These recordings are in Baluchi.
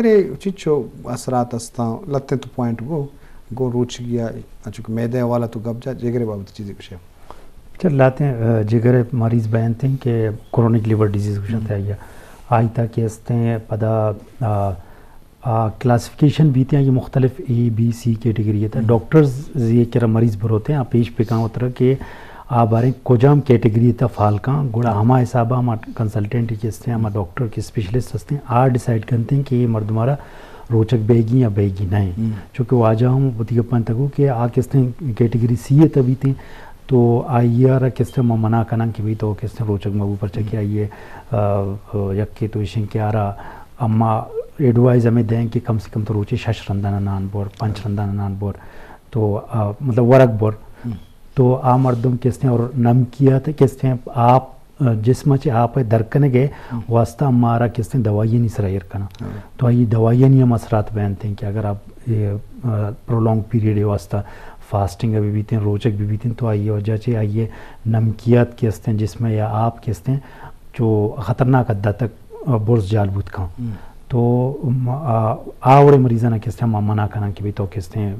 جگر ءِ چچو اثرات استاں، لہتیں تو پوائنٹ گو، گو روچگی ءَ، انچو کہ معدہ ءِ حوالہ تو گپ جا، جگر ءِ بابت چیزے گوشے۔ چل لہتیں، آ، جگر ءِ مریض بینتیں کہ کرونک لیور ڈیزیز گوشنت ہم۔ آئی ءَ۔ آئی تہا کہ استیں پدا، آ، آ، کلاسیفیکیشن بیتیں، آئی مختلف اے، بی، سی کیٹیگری ءِ تہا۔ ہم۔ ڈاکٹرز یہ کرا مریض بروتیں، آ پیش بکاں وترا کہ آ باریں کجام کیٹیگری ءِ تہا فال کاں، گڑا ہما حساب ءَ ہما کنسلٹنٹ کہ استیں، ہما ڈاکٹر کہ اسپیشلسٹ استیں، آ ڈیسائیڈ کنتیں کہ یہ مردم ءَ را روچگ بیگی یا بیگی نہ ایں۔ ہم۔ چونکہ واجہ ہم وتی گپاں تگو کہ آ کہ استیں کیٹیگری سی ءِ تہا بیتیں، تو آئی ءَ را کہ استیں ما منع کناں کہ بھئی تو کہ استیں روچگ مبو، پرچہ کہ آئی ءَ، آ، آ، یکے تو ایشیں کہ آ را اما ایڈوائز ہمیں دیں کہ کم سے کم تو روچے شش رندان نان بور، پنچ رندان نان بور، تو، آ، مطلب ورگ بور۔ ہم۔ تو آ مردم کہ استیں اور نمکیات کہ استیں آپ، آ، جسم ءَ چہ آپ ءِ در کنگ ءِ ہم۔ واسطہ مارا کہ استیں دوائیانی سرا ایر کناں۔ ہاں۔ تو آئی دوائیانی ہم اثرات بینتیں کہ اگر آپ، اے، آ، پرولونگ پیریڈ ءِ واسطہ فاسٹنگ ءَ بہ بیتیں، روچگ بہ بیتیں، تو آئی وجہ چہ آئی نمکیات کہ استیں جسم ءَ یا آپ کہ استیں چو خطرناک حد تک، آ، برز جال بوت کاں۔ ہم۔ تو، م-، آ، آ وڑیں مریضاں کہ استیں ما منع کناں کہ بھئی تو کہ استیں،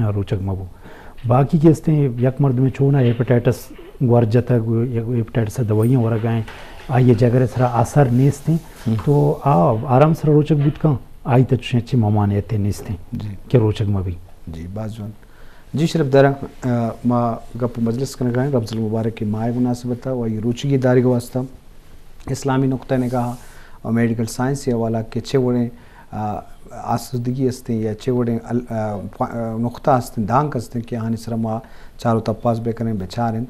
آ، روچگ مبو۔ باقی کہ استیں یک مردمے چونا ہیپاٹائٹس گور جتگ، ہیپاٹائٹس ءِ دوائیاں ورگا ایں، آئی ءِ جگر ءِ سرا اثر نیستیں، ہم۔ تو آ آرام سرا روچگ بوت کاں، آئی تہا چوشیں ہچی ممانعتے نیستیں جی۔ کہ روچگ مبی۔ جی، باز جوان۔ جی شرف دارا، آ، ما گپ و مجلس کنگا ایں رمضان المبارک ءِ ماہ ءِ مناسبت ءَ و آئی روچگی دارگ ءِ واسطہ اسلامی نقطہ نگاہ و میڈیکل سائنس ءِ حوالہ کہ چے وڑیں، آ، آسودگی استیں یا چے وڑیں ال-، آ، پا-، آ، نقطہ استیں، دانک استیں کہ آہانی سرا ما چار و تپاس بکنیں، بچاریں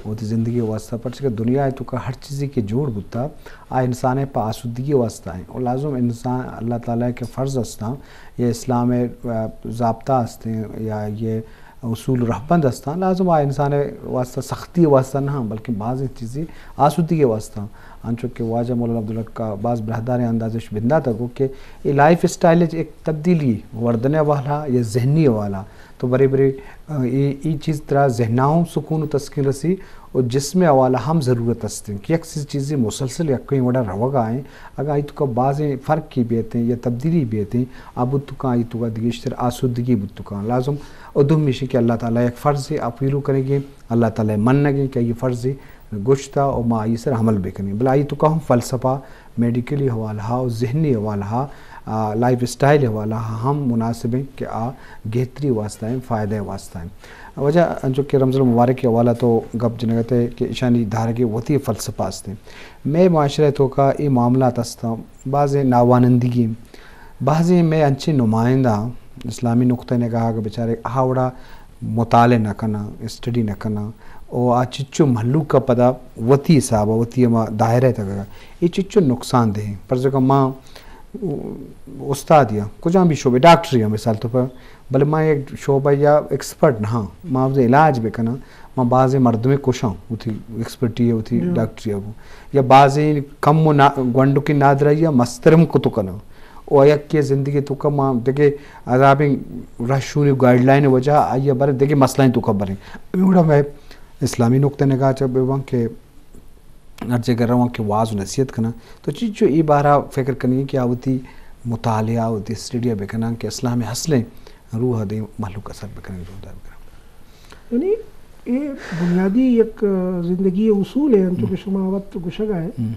وتی زندگی ءِ واسطہ، پرچہ کہ دنیا ءِ توکا ہر چیزے کہ جوڑ بوتا، آ انسان ءِ پہ آسودگی ءِ واسطہ ایں۔ و لازم انسان اللہ تعالیٰ ءِ کہ فرض استاں، یا اسلام ءِ، آ، ضابطہ استیں، یا یہ اصول رہبند استاں، لازم آ انسان ءِ واسطہ سختی ءِ واسطہ نہ، بلکہ بعضیں چیزے آسودگی ءِ واسطہ۔ انچو کہ واجہ مولانا عبدالحق ءَ باز براہداریں اندازش بندات ءَ گو کہ اے لائف اسٹائل ءِ یک تبدیلی، وردن ءِ حوالہ یا ذہنی حوالہ، تو برے برے، آ، اے، اے چیز ترا ذہن ءَ ہم سکون و تسکین رسی و جسم ءِ حوالہ ہم ضرورت استیں کہ یک چیز، چیزے مسلسل یکوئیں وڑا روگا ایں، اگاں آئی توکا بازیں فرقی بیتیں یا تبدیلی بیتیں، آ بوت کاں آئی توکا دگہ گیشتر آسودگی بوت کاں۔ لازم و دومی ایش کہ اللہ تعالیٰ یک فرضے آ پیلو کنگیں، اللہ تعالیٰ منگیں کہ آئی فرضے گوشتا و ما آئی سر عمل بکنیں۔ بلے آئی توکا ہم فلسفہ، میڈیکلی حوالہ و ذہنی حوالہ، آ، لائف اسٹائل حوالہ ہم مناسب ایں کہ آ گہتری واسطہ ایں، فائدہ واسطہ ایں۔ وجہ انچو کہ رمضان المبارک ءِ حوالہ تو گپ جنگتے کہ ایشانی دارگے وتی فلسفہ استیں۔ مئے معاشرہ توکا اے معاملات استاں، بازیں ناوانندگی، بازیں مئے انچیں نمائندہ اسلامی نقطہ نگاہ ءَ بچارے آ وڑا مطالعہ نہ کناں، اسٹڈی نہ کناں، او آ چچو مھلوک ءَ پدا وتی حساب ءَ، وتی ہما دائرہ ءِ تہا اے چچو نقصان دہ ایں۔ پرچا کہ ما استادے آں، کجام بھی شعبے، ڈاکٹرے آں مثال طور پر، بلے ما یک شعبہ یا ایکسپرٹ نہ آں، ما وتی علاج بکناں، ما بازیں مردمے کشاں وتی ایکسپرٹی ءَ، وتی ڈاکٹری ءَ گوں، یا بازیں کم و نا-، گونڈکیں نادراہی ءَ مستر ہم کت کناں۔ و یکے زندگی توکا ما دگہ عذابیں رہشونی گائیڈ لائن وجہ آئی ءَ بریں دگہ مسئلہ توکا بریں۔ ہمے وڑا مئے اسلامی نقطہ نگاہ چہ بہ باں کہ ہر جگہ رواں کہ واز و نصیحت کناں، تو چیچو اے بارہ فکر کنیں کہ آ وتی مطالعہ، وتی اسٹڈی بکناں کہ اسلام اصلیں روح دے مخلوق اثر بکناں، جوڑدار بکناں۔ یعنی اے بنیادی یک، آ، زندگی اصول ہے، انچو کہ شما وت گوشگا ہے۔ ہم۔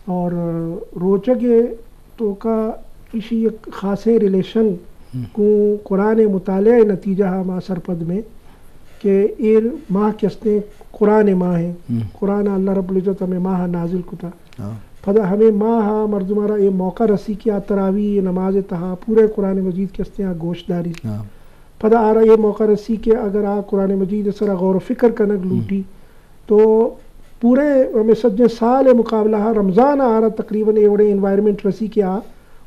اور، آ، روچگ توکا ایشی یک خاصیں ریلیشن گوں قرآن مطالعہ نتیجہ ہما سرپد میں کہ اے ماہ کہ استیں قرآن ماہ ہیں۔ ہم۔ قرآن اللہ رب العزت ہمیں ماہ نازل کتا۔ ہاں۔ پدا ہمیں ماہ مردمارا اے موقع رسی کہ آ تراویح نماز تہا پورے قرآن مجید کہ استیں آ گوش داری۔ ہاں۔ پدا آرا اے موقع رسی کہ اگر آ قرآن مجید سرا غور و فکر کنگ لوٹی، تو پورے ہمیں سجیں سال مقابلہ ہا رمضان آرا تقریباً اے وڑیں انوائرمنٹ رسی کہ آ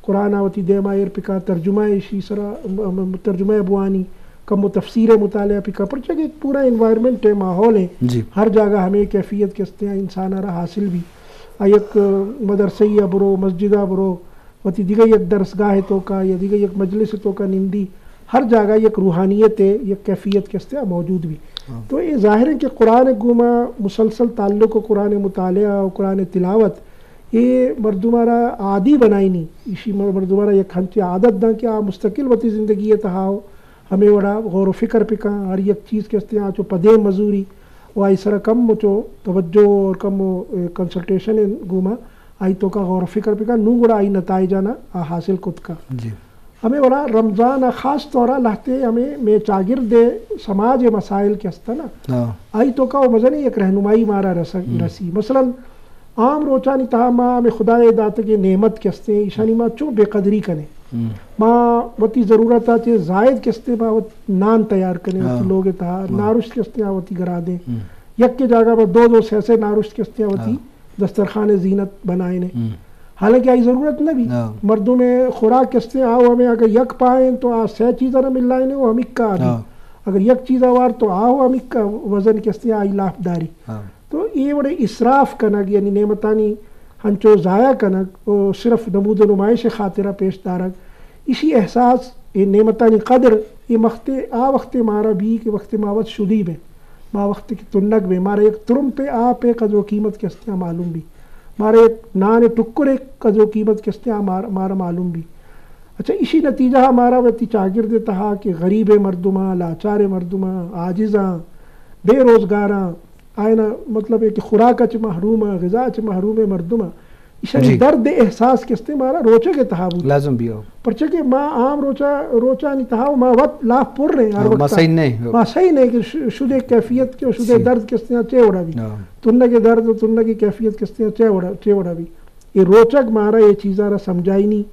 قرآن آ وتی دیما ایر پکا، ترجمہ ایشی سرا، م-، م-، ترجمہ بوانی، کم و تفسیر مطالعہ پکا، پرچہ کہ ایک پورا انوائرمنٹ ہے، ماحول ہے۔ جی۔ ہر جاگہ ہمیں کیفیت کہ استیں انسان آرا حاصل بھی۔ آ یک مدرسہ یا برو، مسجدہ برو، وتی دیگہ یک درسگاہ توکا یا دیگہ یک مجلس توکا نندی، ہر جاگہ یک روحانیت ہے، یک کیفیت کہ استیں موجود بھی۔ ہاں۔ تو یہ ظاہر ہے کہ قرآن گوما مسلسل تعلق و قرآن مطالعہ و قرآن تلاوت اے مردم ءَ را عادی بنائینی، ایشی مر-، مردم ءَ را یک ہنچیں عادت داں کہ آ مستقل وتی زندگی ءِ تہا ہو ہمے وڑا غور و فکر پہ کن، ہر یک چیز کہ استیں آ چو پدیں مزوری و آئی سرا کم و چو توجہ اور کم و، اے، کنسلٹیشن گوما آئی توکا غور و فکر پہ کن، نوں گڑا آئی نتائجانا آ حاصل کت کن۔ جی۔ ہمے وڑا رمضان ءَ خاص طور ءَ لہتے ہمے مے چاگرد ءِ سماج ءِ مسائل کہ است نا، ہاں۔ آئی توکا و مزنیں یک رہنمائی مارا رس-، ہم۔ رسی۔ مثلاً عام روچانی تہا ما ہمے خدائے داتگیں نعمت کہ استیں، ایشانی ما چو بے قدری کنیں۔ ہم۔ ما وتی ضرورت ءَ چہ زائد کہ استیں، ما وت نان تیار کنیں، ہاں۔ وتی لوگ ءِ تہا، ہاں۔ نارشت کہ استیں، آ وتی گرادیں۔ ہم۔ یک کے جاگہ ما دو دو سے سے نارشت کہ استیں، آ وتی ہاں۔ دسترخوان زینت بنائینے۔ ہم۔ حالانکہ آئی ضرورت نہ بی۔ ہاں۔ مردم خوراک کہ استیں، آ ہمیں اگر یک پائیں تو آ سے چیزاں نہ ملائینے، وہ ہمکا آ بی۔ ہاں۔ اگر یک چیز آوار تو آ ہو ہمکا وزن کہ استیں، آئی لاپ داری۔ ہاں۔ تو اے وڑے اسراف کنگ، یعنی نعمتانی ہنچو ضائع کنگ، او صرف نمود و نمائش خاطرہ پیش دارگ، ایشی احساس، اے نعمتانی قدر، اے مختے، آ وختے مارا بی کہ وختے ما وت شدی بیں۔ ما وختے کہ تنگ بیں، مارا یک ترمپے آپے قدر و قیمت کہ استیں آ معلوم بی۔ مارا یک نان ٹکرے قدر و قیمت کہ استیں آ مار-، مارا معلوم بی۔ اچھا، ایشی نتیجہ ءَ مارا وتی چاگرد ءِ تہا کہ غریب مردماں، لاچار مردماں، عاجزاں، بے روزگاراں، آئینا مطلب ہے کہ خوراک ءَ چہ محروم آں، غذا ءَ چہ محروم مردماں، ایشانی جی۔ درد احساس کہ استیں مارا روچگ ءِ تہا بوت۔ لازم بی ہو۔ پرچہ کہ ما عام روچا، روچانی تہا ما وت لاپ پر رہے ہر ہاں، ما وقت۔ صحیح نہیں۔ ما صحیح نہیں کہ ش-، شدے کیفیت کہ شدے جی۔ درد کہ استیں چے وڑا بی۔ ہاں۔ تنگ درد و تنگ کیفیت کہ استیں چے وڑا، چے وڑا بی۔ اے روچگ مارا اے چیزاں را سمجھائینی،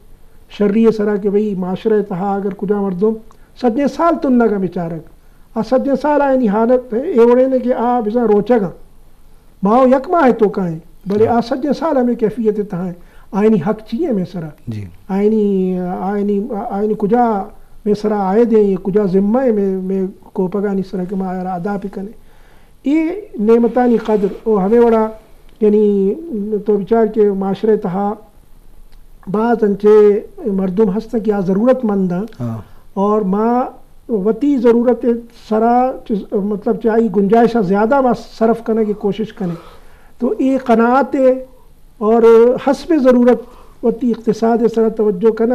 شری ءِ سرا کہ بھئی معاشرہ ءِ تہا اگر کجا مردم سجیں سال تنگ ءَ بچارگ، آ سجیں سال آئینی حالت اے وڑیں کہ آ بزاں روچگ ءَ۔ ما و یک ماہ ءِ توکا ایں، بلے آ سجیں سال ہمے کیفیت ءِ تہا ایں۔ آئینی حق چی ایں مئے سرا؟ جی۔ آئینی، آئینی، آئینی کجا مئے سرا عائد ایں، کجا ذمہ ایں مئے، مئے کوپگانی سرا کہ ما آئرا ادا بکنیں؟ اے نعمتانی قدر و ہمے وڑا، یعنی تو بچار کہ معاشرہ ءِ تہا باز انچیں مردم ہستاں کہ آ ضرورت مند آں ہاں۔ اور ما وتی ضرورت ءِ سرا چہ، مطلب چہ آئی گنجائش ءَ زیادہ ما صرف کنگ ءِ کوشش کنیں۔ تو اے قناعت ءِ اور حسب ضرورت وتی اقتصاد ءِ سرا توجہ کنگ،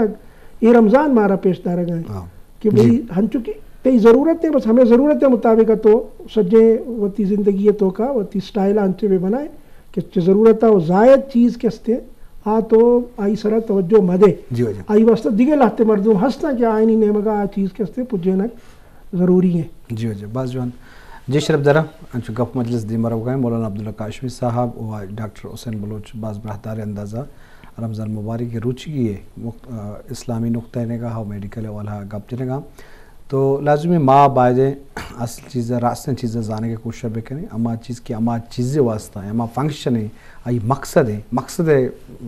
اے رمضان مارا پیش دارگ ءَ ایں۔ ہاں۔ کہ بھئی جی۔ ہنچو کہ تئی ضرورت ایں، بس ہمے ضرورت ءِ مطابق تو سجیں وتی زندگی ءِ توکا وتی اسٹائل ءَ انچیں بہ بنائے کہ چہ ضرورت ءَ و زائد چیز کہ استیں، آ تو آئی سرا توجہ مہ دے۔ جی، جی۔ آئی واسطہ دگہ لہتے مردم ہستاں کہ آئینی نیمگا آ چیز کہ استیں پجینگ ضروری ایں۔ جی، جی، باز جوان۔ جی شرف دارا، انچو گپ مجلس دیما روگا ایں، مولانا عبداللہ کاشمی صاحب و ڈاکٹر حسین بلوچ باز براہدار اندازا رمضان مبارک ءِ روچگی ءِ مخ-، آ، اسلامی نقطہ نگاہ و میڈیکل حوالہ گپ جنگا۔ تو لازمی ما باید اصل چیز ءَ، راستیں چیز ءَ زانگ ءِ کوشش بکنیں۔ ہما چیز کہ ہما چیز ءِ واسطہ ایں، ہما فنکشن ایں، آئی مقصد ایں، مقصد ءَ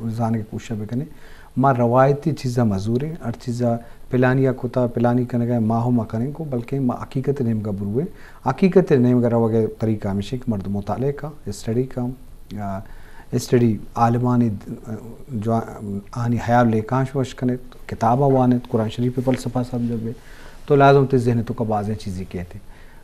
زانگ ءِ کوشش بکنیں۔ ما روایتی چیز ءَ مزوریں، ہر چیز ءَ پلانی ءَ کتا، پلانی کنگ ءَ، ما ہم کنیں کو، بلکہ ما حقیقت ءِ نیمگ ءَ برویں۔ حقیقت ءِ نیمگ ءَ روگ ءِ طریقہ ہمیش ایں کہ مردم مطالعہ کا، اسٹڈی کا، آ، اسٹڈی عالمانی، آ، جو آنی حیال لیکانش وش کنت، کتاب ءَ وانت، قرآن شریف ءِ فلسفہ سمجھ بے، تو لازم تئی ذہن ءِ توکا بازیں چیزے کیت۔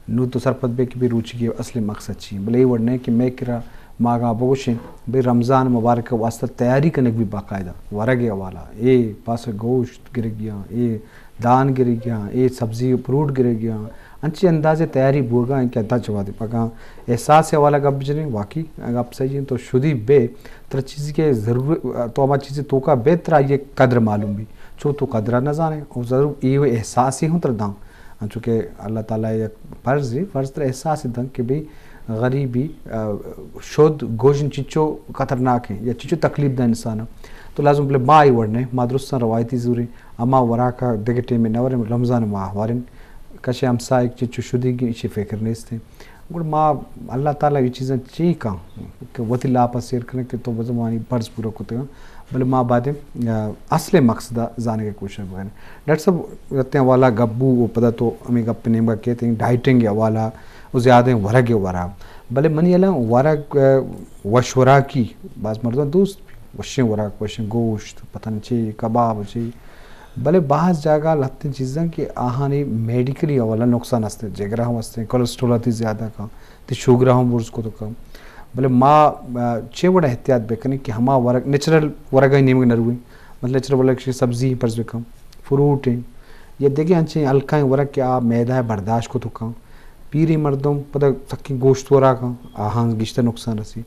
نوں تو سرپد بے کہ بے روچگی ءِ اصل مقصد چی ایں، بلے اے وڑ نہ کہ مئے کرا ما اگاں بگوشیں بے رمضان مبارک ءِ واسطہ تیاری کنگ بی باقاعدہ ورگ ءِ حوالہ، اے پاسہ گوشت گرگیاں، اے دان گرگیاں، اے سبزی و فروٹ گرگیاں، انچیں اندازے تیاری بوگا ایں کہ انت چہ وہدے پہ اگاں احساس ءِ حوالہ گپ بجنیں، واقعی گپ صحیح ایں، تو شدی بے ترا چیزے کہ ضرور، تو ہما چیزے توکا بے ترا آئی قدر معلوم بی، چو تو قدر نہ زانے، او ضرور اے احساسے ہوں ترا داں، انچو کہ اللہ تعالی یک فرض ایں، فرض ترا احساس دنت کہ بھئی غریبی، آ، شد گوژن چچو خطرناک ایں یا چچو تکلیف دہ انسان ایں۔ تو لازم بلے ما اے وڑ نہ، ما درستاں روایتی زوریں، ہما وراک ءَ دگہ ٹیمے نہ وریں، رمضان ءِ ماہ وریں۔ کشے ہمسائگ چچو شدیگ ایں، ایشی فکر نیست ایں۔ گڑا ما اللہ تعالی اے چیزاں چی کن کہ وتی لاپ ءَ سیر کنیں کہ تو بزاں منی فرض پورا کتگاں، بلے ما باید ایں، آ، اصل مقصد ءَ زانگ ءِ کوشش بکنیں۔ ڈاکٹر صاحب، رتیں حوالہ گپ بو و پدا تو ہمے گپ ءِ نیمگا کیت ایں ڈائٹنگ ءِ حوالہ و زیادیں ورگ ءِ ورا۔ بلے منی ہیالا ورگ، آ، وش وراکی باز مردم دوست بی، وشیں وراک، وشیں گوشت، پتہ نہ چی، کباب چی۔ بلے باز جاگہ لہتیں چیزاں کہ آہانی میڈیکلی حوالہ نقصان ہستیں، جگر ہم ہستیں، کولیسٹرول ءَ تئی زیادہ کن، تئی شوگر ہم برز کت کن۔ بلے ما چے وڑا احتیاط بکنیں کہ ہما ورگ، نیچرل ورگانی نیمگ نہ رویں؟ مطلب نیچرل ورگ چی؟ سبزی فرض بکن، فروٹ ہیں یا دگہ انچیں ہلکائیں ورگ کہ آ میدہ برداشت کت کن۔ پیریں مردم پدا سکیں گوشت وراکاں، آہاں گیشتر نقصان رسی۔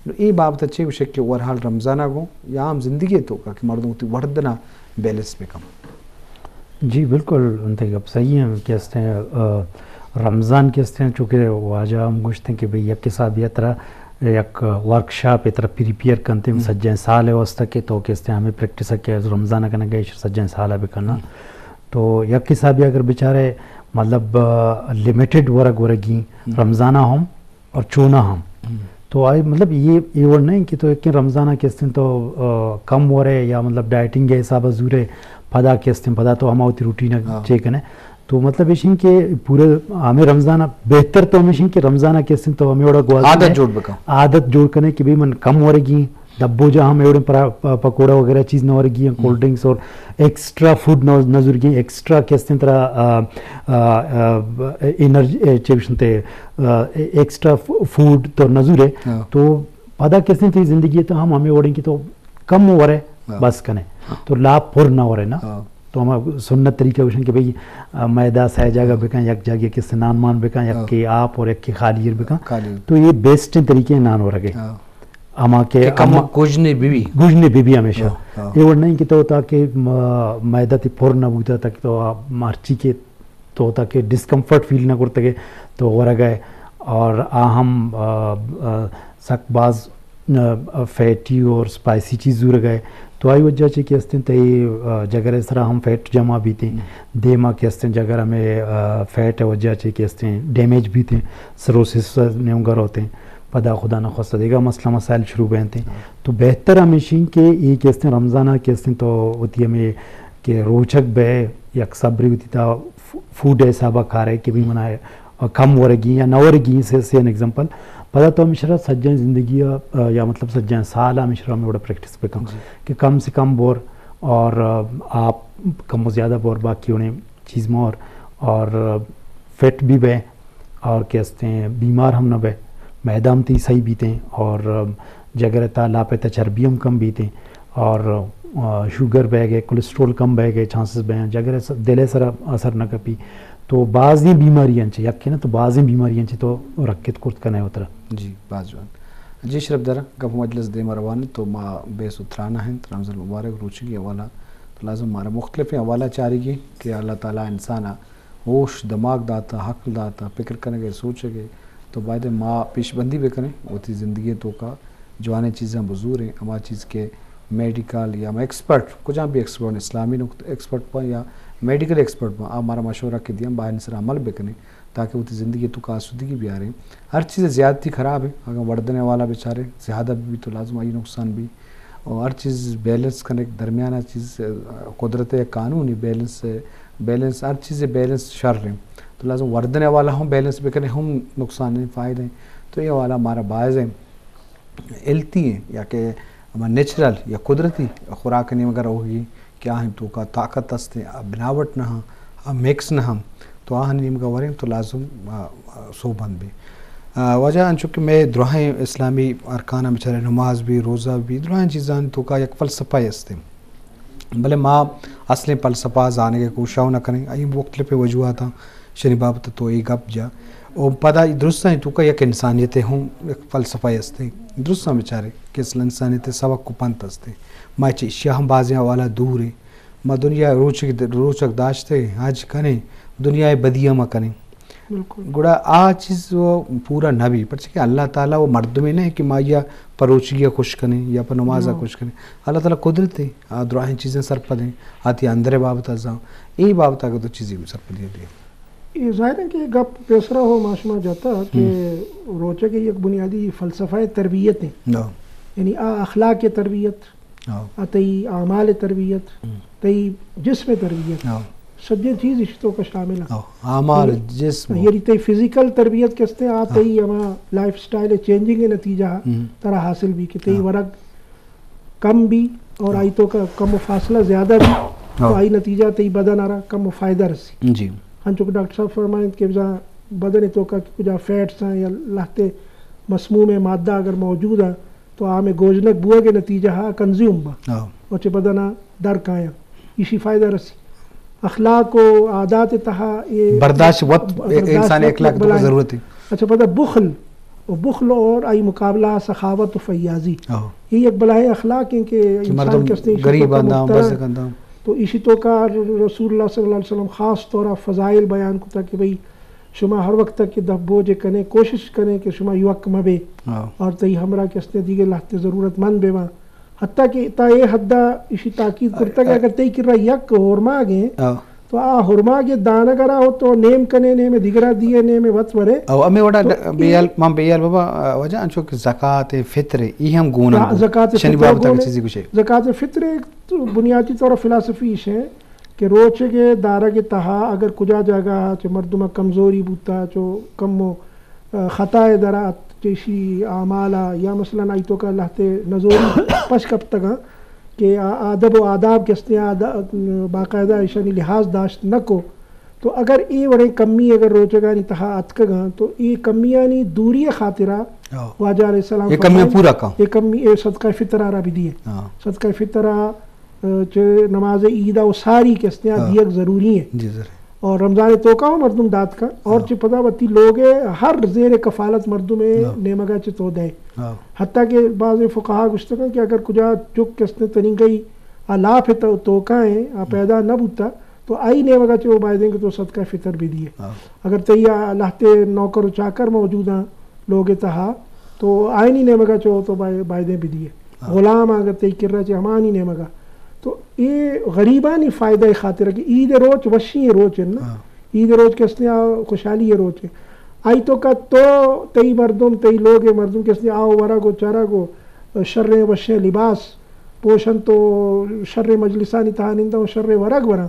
نو اے بابت چے گوشے کہ اوورہال رمضان ءَ گوں یا عام زندگی توکا کہ مردم وتی وردنا بیلنس بکن؟ جی بالکل، انت گپ صحیح ہیں کہ استیں، آ، رمضان کے استیں، چونکہ واجہ ہم گوشتیں کہ بھئی یک حساب یا ترا یک ورکشاپ ترا پریپیئر کنتے سجیں سال واسطہ کہ تو کہ استیں ہمیں پریکٹس کہ رمضان کنگا، سجیں سال بکنا۔ تو یک حساب اگر بچارے مطلب، آ، لمیٹڈ ورگ ورگی رمضان ہم اور چونا ہم۔ تو آئی مطلب یہ، یہ وڑ نہیں کہ تو ایک رمضان کے استیں تو، آ، کم ورے یا مطلب ڈائٹنگ کے حساب زورے پدا کے استیں، پدا تو ہما وتی روٹین چیک کنے۔ تو مطلب ایشیں کہ پورے ہمیں رمضان بہتر تو ہمیشیں کہ رمضان کے استیں تو ہمیں وڑا گواز عادت جوڑ بکن۔ عادت جوڑ کنے کہ بھئی من کم ورگی، دبو جا ہم ایوڑیں پرا-، پ-، پکوڑا وغیرہ چیز نہ ورگی ہیں، کولڈ ڈرنکس اور ایکسٹرا فوڈ نہ، نہ زورگی ہیں، ایکسٹرا کہ استیں ترا، آ، آ، آ، انرجی، اے، چے گوشنتے، آ، ایکسٹرا ف-، فوڈ تو نہ زورے۔ تو پدا کہ استیں تئی زندگی تو ہم ہمیں وڑیں کہ تو کم ورے، بس کنے۔ تو لاپ پر نہ ورے نا۔ تو ہما سنت طریقہ گوشن کہ بھئی، آ، میدہ سہ جاگہ بکن، یک جاگہ کہ استیں نان مان بکن، یک کے آپ اور یک کے خالی ایر بکن۔ تو یہ بیسٹ طریقے نان ورگے۔ ہما کہ کہ کم اما گژنے بہ بی۔ گژنے بہ بی ہمیشہ۔ ہاں، ہاں۔ اے وڑ نہیں کہ تو تاکہ م-، میدہ تی پر نہ بوتا تاکہ تو آ مرچی کہ تو تاکہ ڈسکمفرٹ فیل نہ کرتگے تو ورگے۔ اور آ ہم، آ، آ، سک باز، آ، فیٹی اور سپائسی چیز زورگے۔ تو آئی وجہ چے کہ استیں تئی، آ، جگر سرا ہم فیٹ جمع بیتیں۔ دیما کہ استیں جگر ہمیں، آ، فیٹ وجہ چے کہ استیں ڈیمیج بیتیں۔ سروسس نیونگا روتیں۔ پدا خدا نخواستہ دیگا مسئلہ مسائل شروع بینتیں۔ تو بہتر ہمیشیں کہ اے کہ استیں رمضان ءَ کہ استیں تو وتی ہمیں کہ روچگ بئے، یک صبری وتی تا ف-، فوڈ حسابا کارے کہ بھئی منا کم ورگی یا نہ ورگی، سے، سے این ایگزامپل۔ پدا تو ہمیشرا سجیں زندگی ءَ، آ، یا مطلب سجیں سال ءَ ہمیشرا ہمیں وڑا پریکٹس بکن کہ کم سے کم بور اور، آ، آپ کم و زیادہ بور، باقی انہیں چیز مور اور، آ، فٹ بھی بئے۔ اور کہ استیں بیمار ہم نہ بئے، میدہ ہم تئی صحیح بیتیں اور جگر تا لاپ تا چربی ہم کم بیتیں اور، آ، شوگر بئیگے، کولیسٹرول کم بئیگے چانسز بئیں، جگر س-، دل سرا اثر نہ کپی۔ تو بازیں بیماری انچے، یکے نہ تو بازیں بیماری انچے تو رکت کرت کنے اترا۔ جی، باز جوان۔ جی شرف دارا، گپ مجلس دیما روان تو ما بیس و ترانہ ہیں، رمضان مبارک روچگی حوالہ، تو لازم مارا مختلفیں حوالہ چارگی کہ اللہ تعالیٰ انسان ہوش، دماغ داتا، عقل داتا، پکر کنگے، سوچگے، تو باید ما پیش بندی بکنیں، وتی زندگی توکا جوانیں چیزاں بزوریں، ہما چیز کہ میڈیکل یا ہما ایکسپرٹ، کجام بھی ایکسپرٹ، اسلامی نقطہ ایکسپرٹ پا یا میڈیکل ایکسپرٹ پا، آ مارا مشورہ کے دیاں، باہر سر عمل بکنیں، تاکہ وتی زندگی توکا آسودگی بیاریں۔ ہر چیز زیادتی خراب ہے، اگر وردن والا بیچارے زیادہ بھی تو لازم آئی نقصان بھی۔ اور ہر چیز بیلنس کنگ، درمیانہ چیز، آ، قدرت یک قانونی بیلنس، بیلنس، ہر چیز بیلنس شر ہیں۔ تو لازم وردن والا ہم بیلنس بکنے، ہم نقصان ہیں، فائدہ ہیں۔ تو یہ والا ہمارا باعث ہیں، ہیلتھی ہیں، یا کہ ہما نیچرل یا قدرتی خوراک نیمگا روگی، کہ آہن توکا طاقت است ہیں، آ بناوٹ نہ ہاں، آ مکس نہ ہاں، تو آہن نیمگا وریں تو لازم، آ، آ، سوبمند بی۔ آ، واجہ انچو کہ میں دراہیں اسلامی ارکان ہم بچارے، نماز بھی، روزہ بھی، دراہیں چیزاں توکا یک فلسفہ است ہیں۔ بلے ما اصلیں فلسفہ زانگے کوشاں نہ کنیں، ای مختلف وجوہاتاں شنی بابت تو ای گپ جا۔ او پدا ای درستاں توکا یک انسانیت ہوں، یک فلسفہ است ہیں۔ درستاں بچارے کہ اصل انسانیت سبق و پنت است ہیں۔ ما چہ اشیا ہم بازیں حوالہ دور ہیں۔ ما دنیا روچگ، روچگ داشتے، حج کنیں، دنیا بدی ہم کنیں۔ بالکل۔ گڑا آ چیز وہ پورا نہ بی، پرچہ کہ اللہ تعالیٰ وہ مردمے نہ کہ ما یا پر روچگی خوش کنیں یا پر نماز خوش کنیں۔ اللہ تعالیٰ قدرت ہے، آ دراہیں چیزیں سرپد ہیں، آتی اندر بابت ازاں، اے بابت اگر تو چیزیں سرپدی دے۔ یہ ظاہر ہے کہ گپ پیسرا ہو ما شما جاتا کہ روچگ یک بنیادی فلسفہ تربیت ہے۔ یعنی آ اخلاق تربیت، آ تئی اعمال تربیت، تئی جسم تربیت، سجیں چیز اش توکا شامل ہیں۔ اعمال، جسم۔ یعنی تئی فزیکل تربیت کستے آ تئی ہما لائف سٹائل چینجنگ نتیجہ ترا حاصل بی کہ تئی ورگ کم بی اور آئی توکا کم و فاصلہ زیادہ بی، تو آئی نتیجہ تئی بدن آرا کم و فائدہ رسی۔ جی۔ ہنچو کہ ڈاکٹر صاحب فرمائیں کہ بزاں بدن توکا کہ کجا فیٹس ہیں یا لہتے مسموم مادہ اگر موجود ہے تو آ ہمیں گوژنک بوئے کے نتیجہ ہا کنزیوم با۔ ہاں۔ اور چہ بدنا در کایاں، ایشی فائدہ رسی۔ اخلاق و عادات تہا یہ برداشت وت برداشت انسان وت اخلاق تو بلائیں۔ ضرورت ہے۔ اچھا، پتہ بخل، و بخل اور آئی مقابلہ سخاوت و فیاضی۔ ہاں۔ یہ ایک بلائیں اخلاق ہیں کہ کہ انسان مردم کس نے ایشی غریب توکا آنداں، مبتلا بس ہیں۔ کنداں۔ تو ایشی توکا رسول اللہ صلی اللہ علیہ وسلم خاص طور فضائل بیان کتا کہ بھئی شما ہر وقت کہ دف بوجھ کنے، کوشش کنے کہ شما یوک مبے۔ ہاں۔ اور تئی ہمراہ کس نے دیگہ لہتے ضرورت مند بے وہاں۔ حتیٰ کہ تا اے حدا ایشی تاکید کرتا کہ آ، اگر تئی کرا یک ہورماگ ہیں، آ۔ تو آ ہورماگ دانگرا ہو تو نیم کنے، نیم دیگرا دیے، نیم وت ورے۔ او ہمیں وڑا تو ڈ-، اے بیال، ماں بیال بابا، آ، وجہ انچو کہ زکات فطر، ای ہم گونا ہاں، گو۔ زکات شنی فطر بابت گونے۔ چیزی گوشے۔ زکات فطر ایک تو بنیادی طور فلسفی ایش ہے کہ روچے کے دارگ تہا اگر کجا جاگہ چہ مردم کمزوری بوتا، چو کم و خطا ء در ات، چہ ایشی اعمال ء یا مثلاً آئی توکا لہتے نزوری پش کپتگاں کہ آ-، ادب و آداب کہ استیں، آد-، باقاعدہ ایشانی لحاظ داشت نہ کو، تو اگر اے وڑیں کمی اگر روچگانی تہا اتکگاں تو اے کمیانی دوری خاطرہ ہاں۔ واجہ علیہ السلام اے کمیاں فرمائیں، پورا کن۔ اے کمی، اے صدقہ فطر ء را بدیے۔ ہاں۔ صدقہ فطر ء چہ نماز عید ء و ساری کہ استیں آ ہاں۔ دیگ ضروری ہیں۔ جی ضرور۔ اور رمضان توکا ہوں مردم دات کا اور ہاں۔ چہ پدا وتی لوگ ہر زیر کفالت مردم ہاں۔ نیمگا چہ تو دے۔ ہاں۔ حتیٰ کہ بعض فقہا گوشتگن کہ اگر کجا چک کہ استیں تنیگئی آ لاپ تو-، توکا ہیں، آ ہم۔ پیدا نہ بوتا، تو آئی نیمگا چہ وہ بایدیں کہ تو صدقہ فطر بھی دیے۔ ہاں۔ اگر تئی آ لہتے نوکر و چاکر موجود ہیں لوگ تہا، تو آئینی نیمگا چہ تو بای-، بایدیں بھی دیے۔ ہاں۔ غلام اگر تئی کرا چہ ہمانی نیمگا۔ تو اے غریبانی فائدہ خاطر کہ عید روچ وشی روچ ہے نا۔ ہاں۔ عید روچ کہ استیں آ خوشحالی روچ ہے۔ آئی توکا تو تئی مردم، تئی لوگ مردم کہ استیں آو ورگ و چرگ و شریں وشیں لباس پوشن تو شریں مجلسانی تہا ننداں و شریں ورگ وراں۔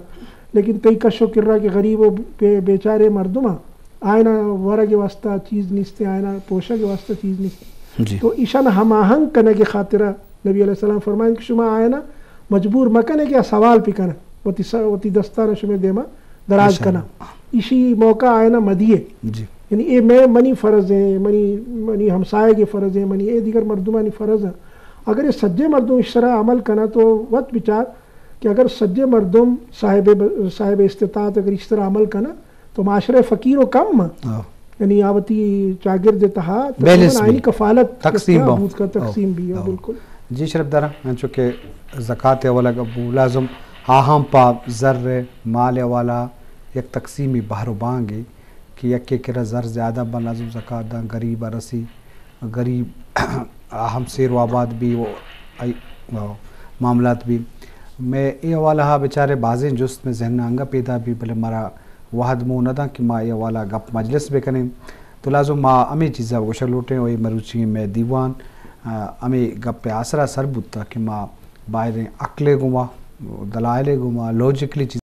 لیکن تئی کش و کرا کہ غریب و بے-، بیچارے مردم آئینا ورگ واسطہ چیز نیست، آئینا پوشگ واسطہ چیز نیست۔ جی۔ تو ایشان ہم آہنگ کنگ خاطرہ نبی علیہ السلام فرمائیں کہ شما آئینا مجبور مکنے کہ آ سوال پہ کنن، وتی س-، وتی دستان شمے دیما دراز انشاءاللہ۔ کنن۔ ایشی موقع آئینا مدیے۔ جی۔ یعنی اے میں منی فرض ہیں، منی، منی ہمسائے کے فرض ہیں، منی اے دیگر مردمانی فرض ہیں۔ اگر یہ سجے مردم اس طرح عمل کنا تو وت بچار کہ اگر سجے مردم صاحب ب-، صاحب استطاعت اگر اس طرح عمل کنا تو معاشرہ فقیر و کم۔ ہاں۔ یعنی آ وتی چاگرد تہا تقریباً بیلنس آئینی بھی۔ کفالت تقسیم کتنا بو۔ بوت کا ہاں۔ تقسیم بھی ہے، ہاں۔ بالکل۔ جی شرف دارا، انچو کہ زکات والا گپ بو، لازم آہاں پا زر مال والا یک تقسیمی بہر و بانگی کہ یکے کرا زر زیادہ بن لازم زکات داں، غریب رسی۔ غریب آ ہم سیر و آباد بی و آئی، آ، معاملات بی۔ میں اے حوالہ ہا بیچارے بازیں جست میں ذہن انگا پیدا بی، بلے مارا وہد مو نہ داں کہ ما اے حوالہ گپ مجلس بکنیں۔ تو لازم ما ہمیں چیزا گوشگ لوٹیں و اے مروچی میں دیوان، آ، ہمیں گپ آسرا سر بوتا کہ ما بایدیں عقلے گما، دلائلے گما، لوجیکلی چیز